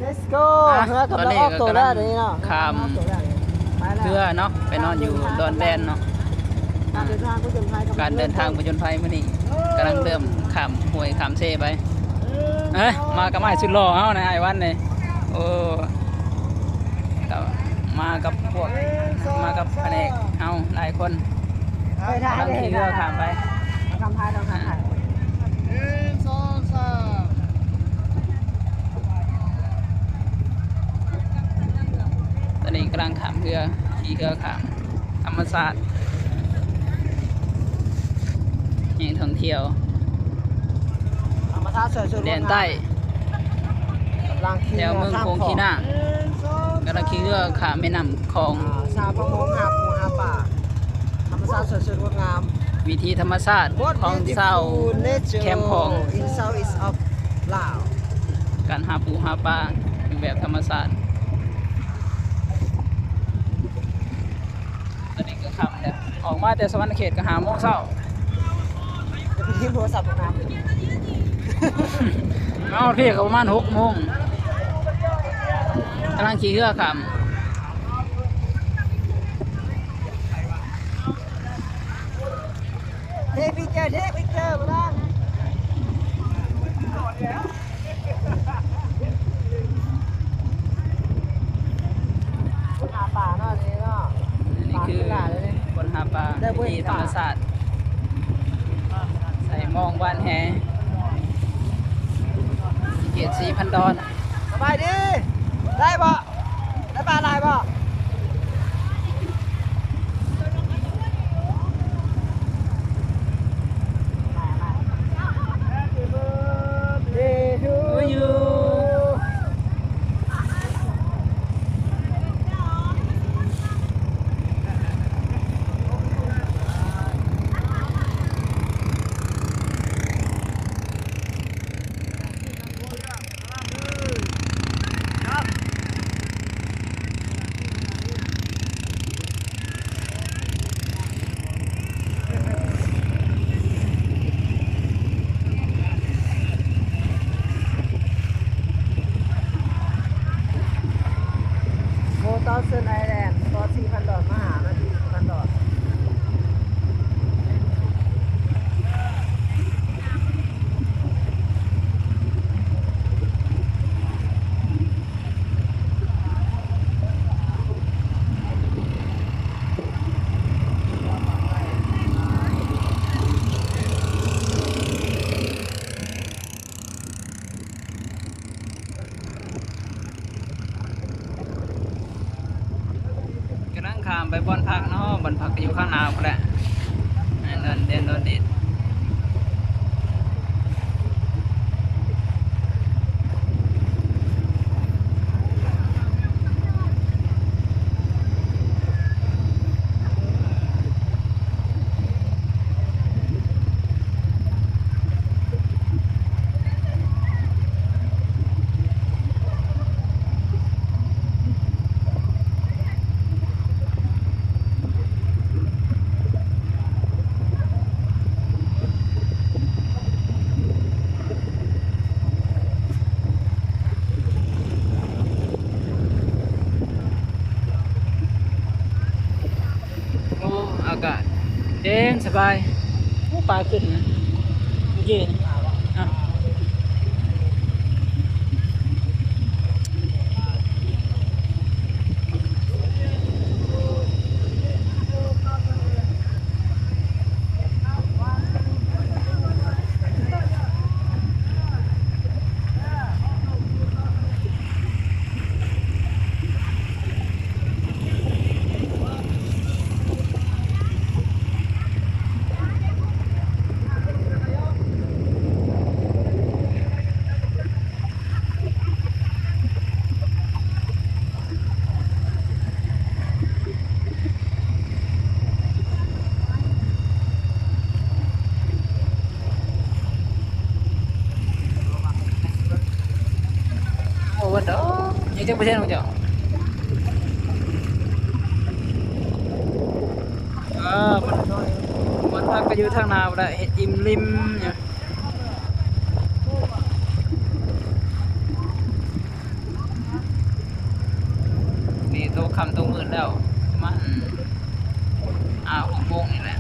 Let's go ອ່ະ ເຮືອກຳລັງອອກໂຕແລ້ວເດ້ເນາະ ຂ້າມເຮືອເນາະ ໄປນອນຢູ່ດອນແດນເນາະ. ການເດີນທາງຜະຈົນໄພ ການເດີນທາງຜະຈົນໄພມື້ນີ້ກຳລັງເລີ່ມຂ້າມຫ້ວຍຂ້າມເຊໄປ. ເອີ ມາກັບອ້າຍສຸດຫຼໍ່ເຮົານະ ອ້າຍວັນນີ້. ໂອ້ ກໍມາກັບພວກ ມາກັບພະແນກເຮົາຫຼາຍຄົນ ກຳລັງຂີ່ເຮືອຂ້າມໄປ. ທຳທ່າ ທຳທ່າ ໜຶ່ງ ສອງ ສາມ. ຕອນນີ້ກຳລັງຂ້າມເຮືອ ຂີ່ເຮືອຂ້າມທຳມະຊາດ ແຫຼ່ງທ່ອງທ່ຽວ ທຳມະຊາດສວຍສຸດ ແດນໃຕ້ ແຖວເມືອງໂຂງຂີ້ໜ້າ ກຳລັງຂີ່ເຮືອຂ້າມແມ່ນ້ຳຂອງ. ຊາວປະມົງຫາປູຫາປາ ທຳມະຊາດສວຍສຸດງົດງາມ ວິຖີທຳມະຊາດຂອງຊາວແຄມຂອງ ການຫາປູຫາປາຢູ່ແບບທຳມະຊາດ. ຕອນນີ້ກໍຄ່ຳແລ້ວ ອອກມາແຕ່ສະຫວັນນະເຂດກໍຫ້າໂມງເຊົ້າ. ມາຮອດພີ້ກໍປະມານຫົກໂມງ ກຳລັງຂີ່ເຮືອຂ້າມ. Take picture, take picture ບໍ່ໄດ້ ຄົນຫາປາເນາະ ນີ້ເນາະ. ນີ້ຄືຄົນຫາປາ ວິຖີທຳມະຊາດ ໃສ່ມອງຫວ່ານແຫ ເຂດສີພັນດອນ. ສະບາຍດີ ໄດ້ບໍ່? ໄດ້ປາຫຼາຍບໍ່? Four thousand island for three hundred ມາຫາມາທີ່ three hundred. ກຳລັງຂ້າມໄປບ່ອນພັກເນາະ ບ່ອນພັກກໍຢູ່ຂ້າງໜ້າພຸ້ນແຫຼະ ແດນດອນເດດ. ໂອ້ ອາກາດເຢັນສະບາຍ. ໂອ້ ປາຂຶ້ນນະ ເຢັນ ອ່ະ. ໂອ້ ເບິດດອກ ຍັງຈັກເປີເຊັນຂອງເຈົ້າ? ເອີ ມັນ ມັນພັກກໍຢູ່ທາງໜ້າພຸ້ນແຫຼະ ເຮັດອີ່ມລິມຢູ່. ແລ້ວ ປະມານຫ້າຫົກໂມງນີ້ແຫຼະ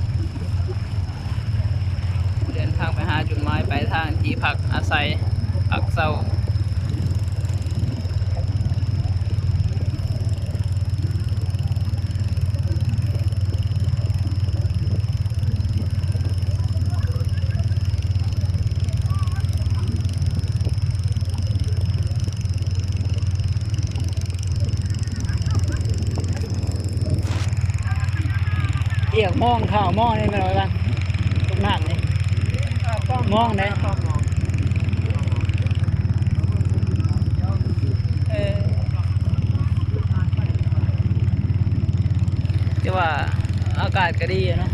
ເດີນທາງໄປຫາຈຸດໝາຍປາຍທາງທີ່ພັກອາໄສ ພັກເຊົາ. ວຽກມອງເຂົ້າມອງນີ້ແມ່ນບໍ່ລະ? ຕົກນ້ຳນີ້ ເອີ ມອງເດ້ ເອີ ແຕ່ວ່າອາກາດກໍດີຢູ່ເນາະ.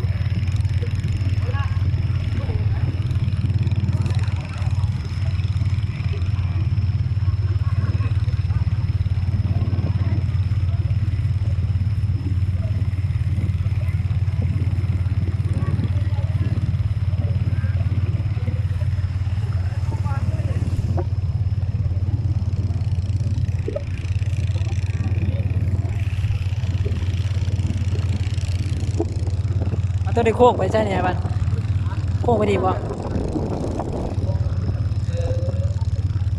ເອົາຕົວໃດໂຄ້ງໄປໃສນີ້ບ້ານ? ໂຄ້ງໄປນີ້ບໍ່?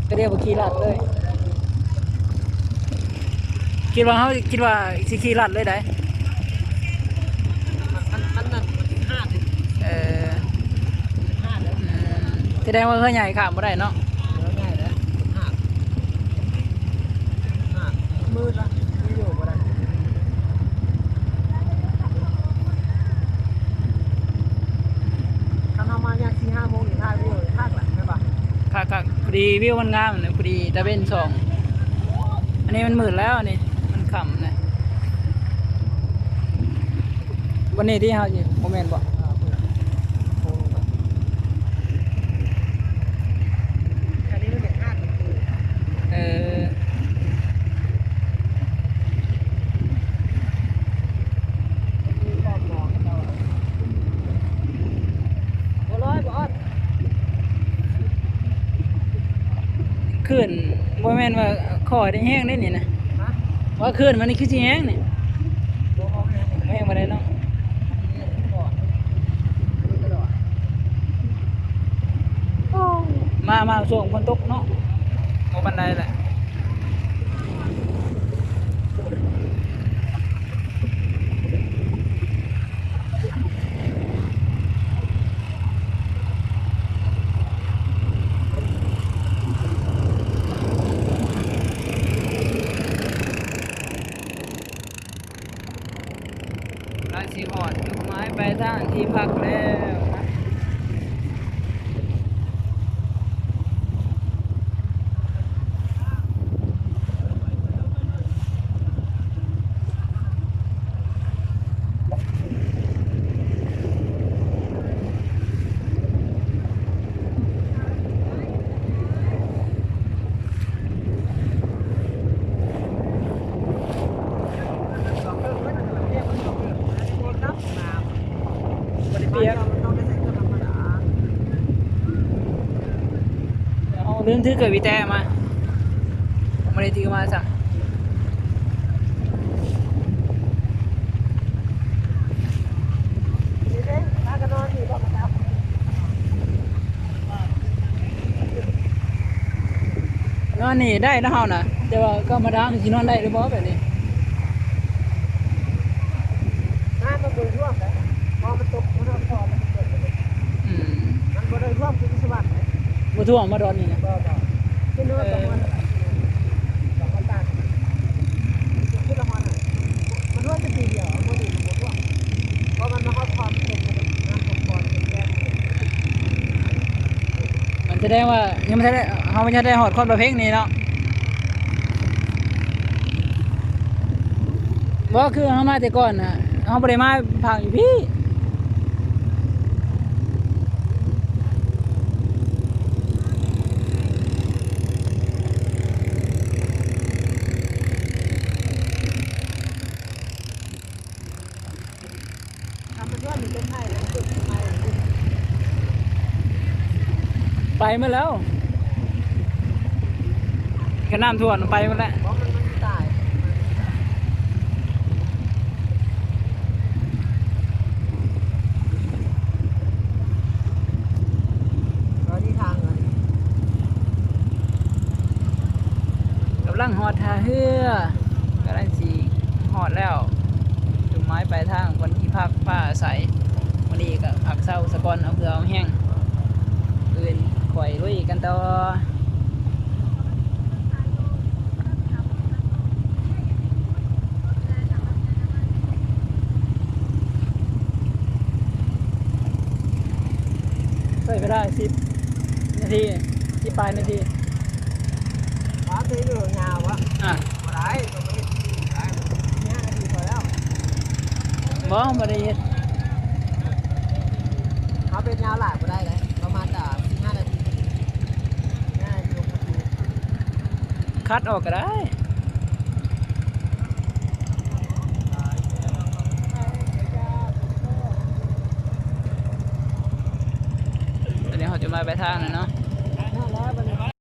ກະດຽວບໍ່ຂີ່ລັດເລີຍ. ຄິດວ່າເຮົາ ຄິດວ່າຊິຂີ່ລັດເລີຍໃດ໋. ມັນ ມັນ ມັນນັ້ນ ມັນຫາດເດ້. ເອີ ຫາດເດ້. ອືມ ສະແດງວ່າເຮືອໃຫຍ່ຂ້າມບໍ່ໄດ້ເນາະ. ເຮືອໃຫຍ່ແຫຼະ ຫາດ ຫາດ ມືດລະ ຢູ່ບໍ່ໄດ້. ຄັນເຮົາມາຍາມສີ່ຫ້າໂມງນີ້ ຖ່າຍວິວຄັກລະ ແມ່ນບໍ່? ຄັກໆ ພໍດີວິວມັນງາມນະ ພໍດີຕາເວັນສ່ອງ. ອັນນີ້ມັນມືດແລ້ວ ອັນນີ້ມັນຄ່ຳນະ. ວັນນີ້ທີ່ເຮົາຢູ່ ບໍ່ແມ່ນບໍ່? ອັນນີ້ມັນເປັນຫາດ ເອີ ບໍ່ລອຍບໍ່ອອດ. ຄື້ນບໍ່ແມ່ນວ່າຂໍໄດ້ແຮງເດ້ນີ້ນະ. ຮະ? ວ່າຄື້ນມັນນີ້ຄືຊິແຮງນີ້. ບໍ່ແຮງ ແຮງບໍ່ໄດ້ເນາະ. ໂອ້ ມາ ມາຊ່ວງຝົນຕົກເນາະ ບໍ່ປານໃດແຫຼະ. ໃກ້ຊິຮອດຈຸດໝາຍປາຍທາງທີ່ພັກແລ້ວນະ. ບໍ່ໄດ້ປຽກ ເຮົາລືມຖືເກີບອີແຕມາ ບໍ່ໄດ້ຖືມາຊ້ຳ. ນອນນີ້ໄດ້ເນາະເຮົານະ ແຕ່ວ່າກໍມາດາມຊິນອນໄດ້ຫຼືບໍ່ແບບນີ້? ນ້ຳມັນບໍ່ໄດ້ຖ້ວມເດ້ ເພາະມັນຕົກ ມັນຮອດຄອ ມັນເກີດ ອືມ ມັນບໍ່ໄດ້ຖ້ວມຄືຢູ່ສະຫວັນເດ້. ບໍ່ຖ້ວມບໍ່ດອນນີ້ນະ? ບໍ່ ບໍ່ ຄືນອນ ເອີ ປະມານ ປະມານຕາກ ຄືລະຮອດນະ ມັນຖ້ວມແຕ່ປີດຽວ ມື້ນີ້ມັນບໍ່ຖ້ວມ ເພາະມັນມາຮອດຄອ ມັນຕົກ ນ້ຳຕົກຄອ ມັນແກ້ ມັນສະແດງວ່າຍັງບໍ່ທັນໄດ້ ເຮົາຍັງບໍ່ໄດ້ຮອດຄອບລະເພັງນີ້ເນາະ. ບໍ່ ຄືເຮົາມາແຕ່ກ່ອນນະ ເຮົາບໍ່ໄດ້ມາພັກຢູ່ພີ້. ໄປໝົດແລ້ວ ຄັນນ້ຳຖ້ວມໄປໝົດແລ້ວ. ບໍ່ ມັນ ມັນຕາຍ ມັນຕາຍ. ກຳລັງຮອດທ່າເຮືອ ກຳລັງຊິຮອດແລ້ວ ຈຸດໝາຍປາຍທາງ ບ່ອນທີ່ພັກປາອາໄສ. ມື້ນີ້ກໍພັກເຊົາສາກ່ອນ ເອົາເຫື່ອເອົາແຮງ ອື່ນຄ່ອຍລຸຍກັນຕໍ່. ໃຊ້ເວລາສິບນາທີ ສິບປາຍນາທີ. ປາຕິຢູ່ຍາວວະ? ອ່າ ບໍ່ໄດ້ ຕ້ອງເຮັດສີ່ ໄດ້ ສິບຫ້ານາທີພໍແລ້ວ. ບໍ່ ບໍ່ໄດ້ເຮັດ ເຮົາເປັນຍາວຫຼາຍບໍ່ໄດ້ເດ້ ປະມານ ອ່າ ສິບຫ້ານາທີ ສິບຫ້ານາທີ ຫົກນາທີ ຄັດອອກກໍໄດ້. ຕອນນີ້ເຮົາຈະມາໄປທາງນັ້ນເນາະ.